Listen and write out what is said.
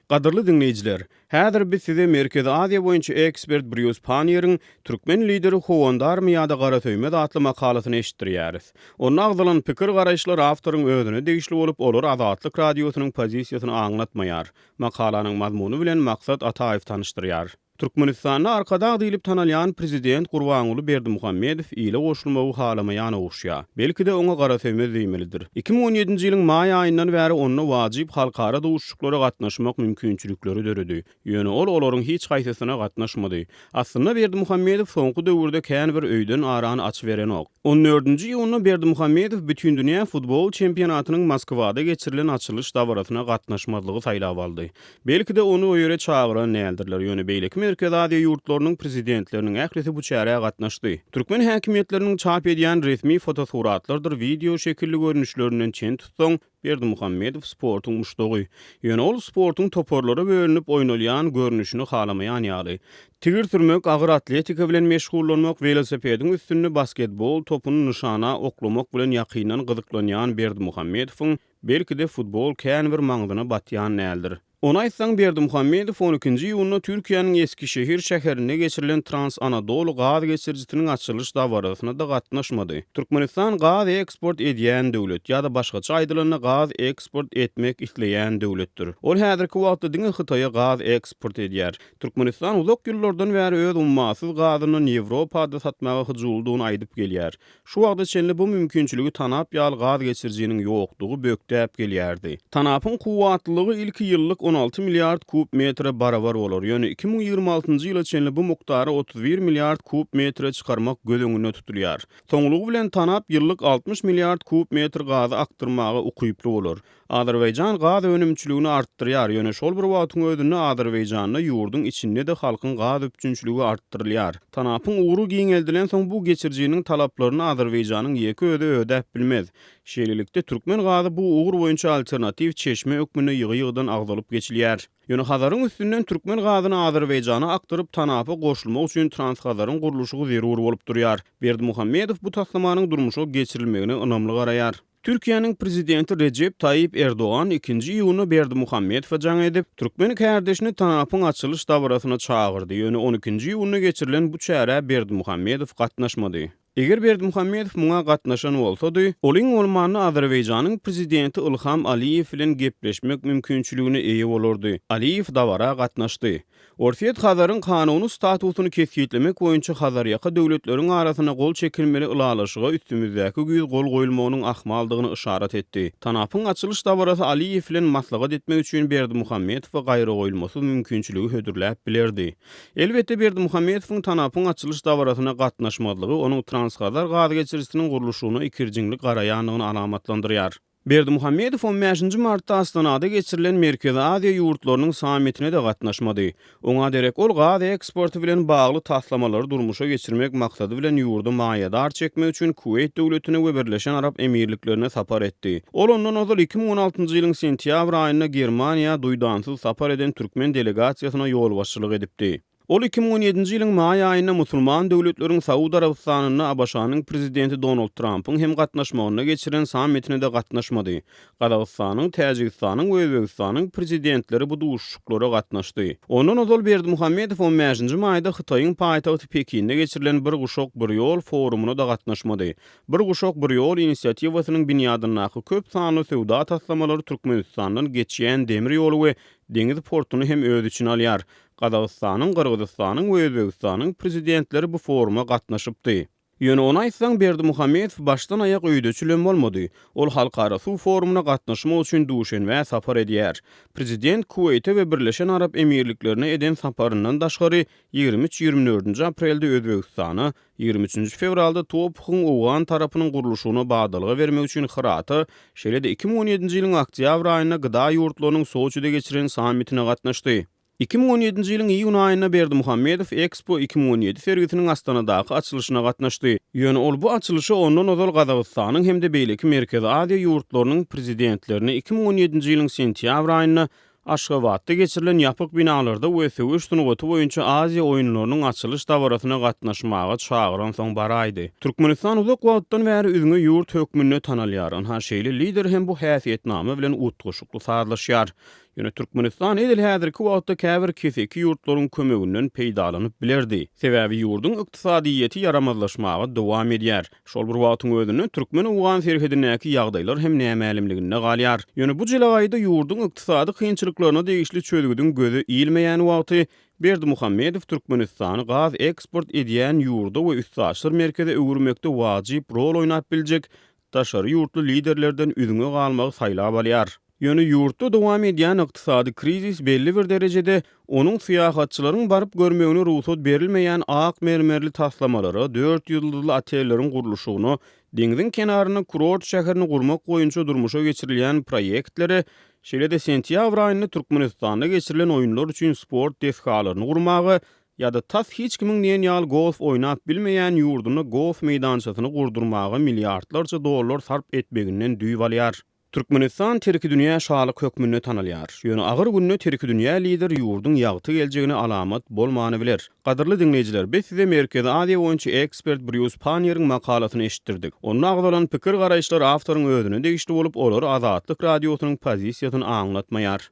Gadyrly diňleýjiler, häzir biz size Merkezi Aziýa boýunça ekspert Brýus Panniýeriň Türkmen lideri howandarmy ýa-da garasöýmez atly makalasyny eşitdirýäris. Onda agzalan pikir-garaýyşlar awtoryň özüne degişli bolup, olar Azatlyk Radiosynyň pozisiýasyny aňlatmaýar. Makalanyň mazmuny bilen Maksat Ataýew tanyşdyrýar. Türkmenistanda Arkadag diýlip tanalýan prezident Gurbanguly Berdimuhamedow ile goşulmagy halamaýan oguşýa. Belki-de oňa garasöýmez diýmelidir. 2017-nji ýylyň maý aýyndan bäri onda wajyp halkara duşuşyklara gatnaşmak mümkinçilikleri döredi. Ýöne ol olaryň hiç haýsysyna gatnaşmady. Aslynda Berdimuhamedow soňky döwürde kän bir öýden arany açyberenok. On dördünji iýunda Berdimuhamedow Bütindünýä futbol çempionatynyň Moskwada geçirilen açylyş dabarasyna gatnaşmazlygy saýlap aldy. Belki-de, ony o ýere çagyran däldirler, ýöne beýleki Merkezi Aziýa ýurtlarynyň prezidentleriniň ählisi bu çärä gatnaşdy. Türkmen häkimiýetleriniň çap edýän resmi fotosuratlardyr wideo şekilli görnüşlerinden çen tutsaň, Berdimuhamedow sportuň muşdagy. Ýöne ol sportuň toparlara bölünip oýnalýan görnüşini halamaýan ýaly. Tigir sürmek, agyr atletika bilen meşgullanmak, welosipediň üstünde basketbol topuny nyşana oklamak bilen ýakyndan gyzyklanýan Berdimuhamedowyň Belki-de, futbol kän bir maňzyna batýan däldir. Ony aýtsaň, Berdimuhamedow on ikinji iýunda Türkiýäniň Eskişehir şäherinde geçirilen Trans-Anadolu gaz geçirijisiniň açylyş dabarasyna-da gatnaşmady. Türkmenistan gaz eksport edýän döwlet, ýa-da başgaça aýdylanda gaz eksport etmek isleýän döwletdir. Ol häzirki wagtda diňe Hytaýa gaz eksport edýär. Türkmenistan uzak ýyllardan bäri öz ummasyz gazyndan Ýewropada satmaga hyjuwlydygyny aýdyp gelýär. Şu wagta çenli bu mümkinçiligi tanap ýaly gaz geçirijiniň ýokdugy bökdäp gelýärdi. Tanapyň kuwwatlylygy ilki ýyllyk 16 milliard kub metre barabar bolar, ýöne 2026-njy ýyla çenli bu mukdary 31 milliard kub metre çykarmak göz öňünde tutulýar. Soňlugy bilen tanap ýyllyk 60 milliard kub metr gazy akdyrmaga ukyply bolar. Azerbaýjan gaz önümçiligini artdyrýar, ýöne şol bir wagtyň özünde Azerbaýjanda ýurduň içinde-de halkyň gaz üpjünçiligi artdyrylýar. Tanapyň ugry giňeldilensoň bu geçirijiniň talaplaryny Azerbaýjanyň ýeke özi ödäp bilmez. Şeýlelikde, türkmen gazy bu ugur boýunça alternatiw çeşme hökmünde ýygy-ýygydan agzalyp geçilýär. Ýöne Hazaryň üstünden türkmen gazyny Azerbaýjana akdyryp, tanapa goşulmak üçin Transhazaryň gurluşygy zerur bolup durýar. Berdimuhamedow bu taslamanyň durmuşa geçirilmegine ynamly garaýar. Türkiýäniň Prezidenti Rejep Taýyp Erdogan ikinji iýunda Berdimuhamedowa jaň edip, türkmen kärdeşini TANAP-yň açylyş dabarasyna çagyrdy, ýöne on ikinji iýunda geçirilen bu çärä Berdimuhamedow gatnaşmady. Eger Berdimuhamedow muňa gatnaşan bolsady, ol iň bolmanda Azerbaýjanyň Prezidenti Ilham Aliýew bilen gepleşmek mümkinçiligine eýe bolardy. Aliýew dabara gatnaşdy. Orsýet Hazaryň kanuny statusyny kesgitlemek boýunça Hazarýaka döwletleriň arasynda gol çekilmeli ylalaşyga üstümizdäki güýz gol goýulmagynyň ahmaldygyny yşarat etdi. Tanapyň açylyş dabarasy Aliýew bilen maslahat etmek üçin Berdimuhamedowa gaýragoýulmasyz mümkinçiligi hödürläp bilerdi. Elbetde, Berdimuhamedowyň Tanapyň açylyş dabarasyna gatnaşmazlygy onuň Transhazar gazgeçirijisiniň gurluşygyna ikirjiňli garaýandygyny alamatlandyrýar. Berdimuhamedow on bäşinji martda Astanada geçirilen Merkezi Aziýa ýurtlarynyň sammitine-de gatnaşmady. Oňa derek ol gaz eksporty bilen bagly taslamalary durmuşa geçirmek maksady bilen ýurda maýadar çekmek üçin Kuweýt döwletine we Birleşen Arap Emirliklerine sapar etdi. Ol ondan ozal 2016-njy ýylyň sentýabr aýynda Germaniýa duýdansyz sapar eden türkmen delegasiýasyna ýolbaşçylyk edipdi. Ol 2017-nji ýylyň maý aýynda musulman döwletleriň Saud Arabystanynda ABŞ-nyň prezidenti Donald Trampyň hem gatnaşmagynda geçiren sammitine-de gatnaşmady. Gazagystanyň, Täjigistanyň we Özbegistanyň prezidentleri bu duşuşyklara gatnaşdy. Ondan ozal Berdimuhamedow on bäşinji maýda Hytaýyň paýtagty Pekinde geçirilen Bir guşak, bir ýol forumyna-da gatnaşmady. Bir guşak, bir ýol inisiatiwasynyň binýadyndaky köp sanly söwda taslamalary Türkmenistandan geçýän demir ýoly we deňiz portuny hem öz içine alýar. Gazagystanyň, Gyrgyzystanyň we Özbegistanyň prezidentleri bu foruma gatnaşypdy. Ýöne ony aýtsaň, Berdimuhamedow başdan-aýak öýdeçilem bolmady. Ol halkara suw forumyna gatnaşmak üçin Duşenbä sapar edýär. Prezident Kuweýte we Birleşen Arap Emirliklerine eden saparyndan daşgary, 23, 24-nji aprelde Özbegistana, 23-nji fewralda TOPH-yň owgan tarapynyň gurluşygyna badalga bermek üçin Hyrata, şeýle-de 2017-nji ýylyň oktýabr aýynda GDA ýurtlarynyň Soçide geçiren sammitine gatnaşdy. 2017-nji ýylyň iýun aýynda Berdimuhamedow Expo 2017 sergisiniň Astanadaky açylyşyna gatnaşdy. Ýöne ol bu açylyşa ondan ozal Gazagystanyň hem-de beýleki Merkezi Aziýa ýurtlarynyň prezidentlerini 2017-nji ýylyň sentýabr aýynda Aşgabatda geçirilen ýapyk binalarda we söweş sungaty boýunça Aziýa oýunlarynyň açylyş dabarasyna gatnaşmaga çagyransoň baraýdy. Türkmenistan uzak wagtdan bäri üzňe ýurt hökmünde tanalýar. Ynha şeýle lider hem bu häsiýetnama bilen utgaşykly sazlaşýar. Ýöne Türkmenistan edil häzirki wagtda käbir keseki ýurtlaryň kömeginden peýdalanyp bilerdi. Sebäbi ýurduň ykdysadyýeti ýaramazlaşmaga dowam edýär. Şol bir wagtyň özünde türkmen-owgan serhedindäki ýagdaýlar hem nämälimliginde galýar. Ýöne bu jelegaýda ýurduň ykdysady kynçylyklaryna degişli çözgüdiň göze ilmeýän wagty Berdimuhamedow Türkmenistany gaz eksport edýän ýurda we üstaşyr merkeze öwürmekde wajyp rol oýnap biljek daşary ýurtly liderlerden üzňe galmagy saýlap alýar. Ýöne ýurtda dowam edýän ykdysady krizis belli bir derejede onuň syýahatçylaryň baryp görmegine rugsat berilmeýän ak mermerli taslamalara, dört ýyldyzly otelleriň gurluşygyna, deňziň kenarynda kurort şäherini gurmak boýunça durmuşa geçirilýän proýektlere, şeýle-de sentýabr aýynda Türkmenistanda geçirilen oýunlar üçin sport desgalaryny gurmaga ýa-da tas hiç kimiň diýen ýaly golf oýnap bilmeýän ýurdunda golf meýdançasyny gurdurmaga milliardlarça dollar sarp etmeginden düýp alýar. Türkmenistan terkidünýä şalyk hökmünde tanalýar. Ýöne agyr günde terkidünýä lider ýurduň ýagty geljegine alamat bolmany biler. Gadyrly diňleýjiler, biz size Merkezi Aziýa boýunça ekspert Brýus Panniýeriň makalasyny eşitdirdik. Onda agzalan pikir-garaýyşlar awtoryň özüne degişli bolup, olar Azatlyk Radiosynyň pozisiýasyny aňlatmaýar.